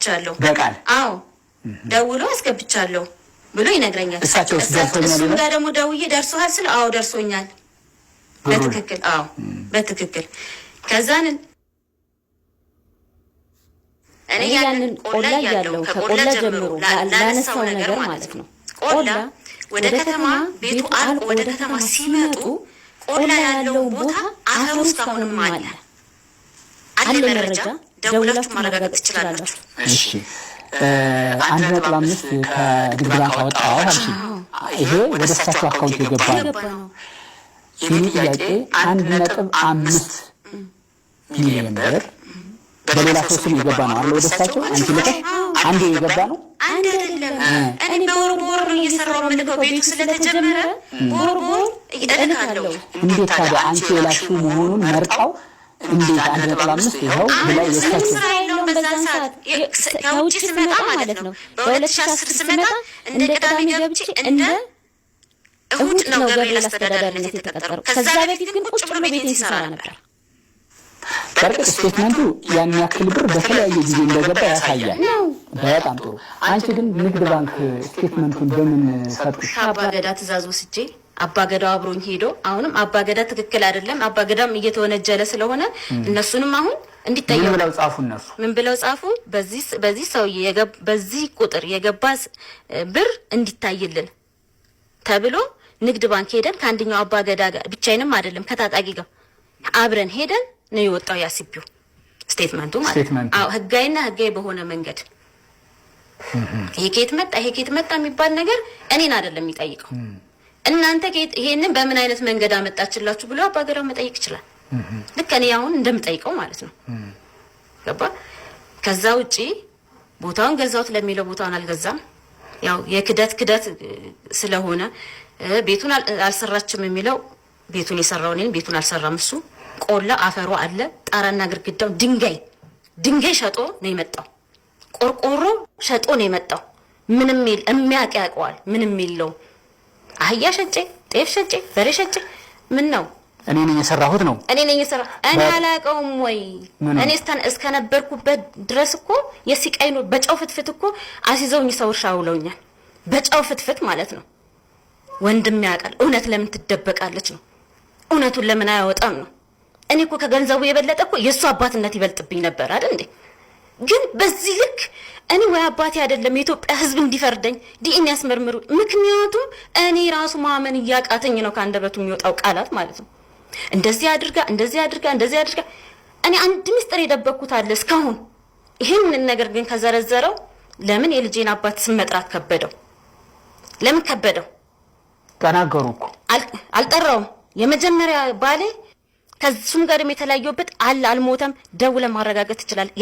አስገብቻለሁ። በቃል? አዎ፣ ደውሎ አስገብቻለሁ ብሎ ይነግረኛል። እሳቸውስ ደርሶኛል እሱም ይላል? ጋር ደግሞ ደውዬ ደርሶሃል ስል አዎ ደርሶኛል፣ ብሩን? በትክክል፣ አዎ በትክክል። ከዛን እኔ ያንን ቆላ ያለው ከቆላ ጀምሮ ላነሳው ነገር ማለት ነው። ቆላ ወደ ከተማ ቤቱ አልቆ ወደ ከተማ ሲመጡ ቆላ ያለውን ቦታ አፈሩ እስካሁንም አለ አለ። መረጃ ደውላችሁ ማረጋገጥ ትችላላችሁ። እሺ፣ 1.5 ከንግድ ባንክ አወጣሁ አልሽ። ይሄ ወደ እሳቸው account የገባ ነው። የገባ ነው። የኔ ጥያቄ 1.5 ሚሊዮን ብር በሌላ ሰው ስም የገባ ነው አለ ወደ እሳቸው። አንቺ ልከሽ አንዴ የገባ ነው። አንድ አይደለም። እኔ በወር በወር ነው እየሰራው የምልከው። ቤቱ ስለተጀመረ በወር በወር እልካለሁ። እንዴት ታዲያ አንቺ የላክሽው መሆኑን መርጠው እንዴት 1.5 ይኸው ብለው ምንም የእሳቸው ስራ የለውም። በዛን ሰዓት ከውጭ ስመጣ ማለት ነው፣ በ2010 ስመጣ እንደ ቅዳሜ ገብቼ እንደ እሁድ ነው ገብርኤል አስተዳዳሪነት የተቀጠረው። ከዛ በፊት ግን ቁጭ ብሎ ቤቴን ሲሰራ ነበር። በእርግጥ statement ኡ ያን ያክል ብር በተለያየ ጊዜ እንደገባ ያሳያል። በጣም ጥሩ። አንቺ ግን ንግድ ባንክ statement ኡን በምን ሰጡሽ? ከአባገዳ ትእዛዝ ወስጄ አባገዳው አብሮኝ ሄዶ፣ አሁንም አባገዳ ትክክል አይደለም፣ አባገዳም እየተወነጀለ ስለሆነ እነሱንም አሁን ምን እንዲጠየቁ ብለው ጻፉ እነሱ? ምን ብለው ጻፉ? በዚህ ሰውዬ በዚህ ቁጥር የገባ ብር እንዲታይልን ተብሎ ንግድ ባንክ ሄደን ከአንደኛው አባገዳ ጋር፣ ብቻዬንም አይደለም፣ ከታጣቂ ጋር አብረን ሄደን ነው የወጣው ያ CPO statement ኡ ማለት ነው። Statement ኡ። አዎ፣ ህጋዊና ህጋዊ በሆነ መንገድ ይሄ ከየት መጣ፣ ይሄ ከየት መጣ የሚባል ነገር እኔን አይደለም የሚጠይቀው። እናንተ ከየት ይሄንን በምን አይነት መንገድ አመጣችላችሁ ብሎ አባገዳው መጠየቅ ይችላል። ልክ እኔ አሁን እንደምጠይቀው ማለት ነው። ገባ? ከዛ ውጪ ቦታውን ገዛሁት ለሚለው ቦታውን አልገዛም። ያው የክደት ክደት ስለሆነ ቤቱን አልሰራችም የሚለው ቤቱን የሰራው እኔን፣ ቤቱን አልሰራም እሱ። ቆላ አፈሩ አለ፣ ጣራና ግድግዳው ድንጋይ ድንጋይ ሸጦ ነው የመጣው። ቆርቆሮ ሸጦ ነው የመጣው። ምንም የሚያውቅ ያውቀዋል። ምንም የለውም። አህያ ሸጬ፣ ጤፍ ሸጬ፣ በሬ ሸጬ ምን ነው? እኔ ነኝ የሰራሁት ነው። እኔ ነኝ የሰራ እኔ አላውቀውም ወይ? ምኑ? እኔ እስከነበርኩበት ድረስ እኮ የሲቃይ ነው። በጨው ፍትፍት እኮ አስይዘውኝ ሰው እርሻ ውለውኛል። በጨው ፍትፍት ማለት ነው። ወንድም ያውቃል። እውነት ለምን ትደበቃለች ነው። እውነቱን ለምን አያወጣም ነው። እኔ እኮ ከገንዘቡ የበለጠ እኮ የእሱ አባትነት ይበልጥብኝ ነበር አይደል እንዴ? ግን በዚህ ልክ እኔ ወይ አባቴ አይደለም የኢትዮጵያ ሕዝብ እንዲፈርደኝ ዲኤንኤ ያስመርምሩ። ምክንያቱም እኔ ራሱ ማመን እያቃተኝ ነው ከአንደበቱ የሚወጣው ቃላት ማለት ነው። እንደዚህ አድርጋ፣ እንደዚህ አድርጋ፣ እንደዚህ አድርጋ፣ እኔ አንድ ምስጢር የደበቅኩት አለ እስካሁን። ይህንን ነገር ግን ከዘረዘረው ለምን የልጄን አባት ስም መጥራት ከበደው? ለምን ከበደው? ተናገሩ እኮ። አልጠራውም። የመጀመሪያ ባሌ ከሱም ጋርም የተለያየሁበት አለ፣ አልሞተም። ደውለህ ማረጋገጥ ትችላለህ።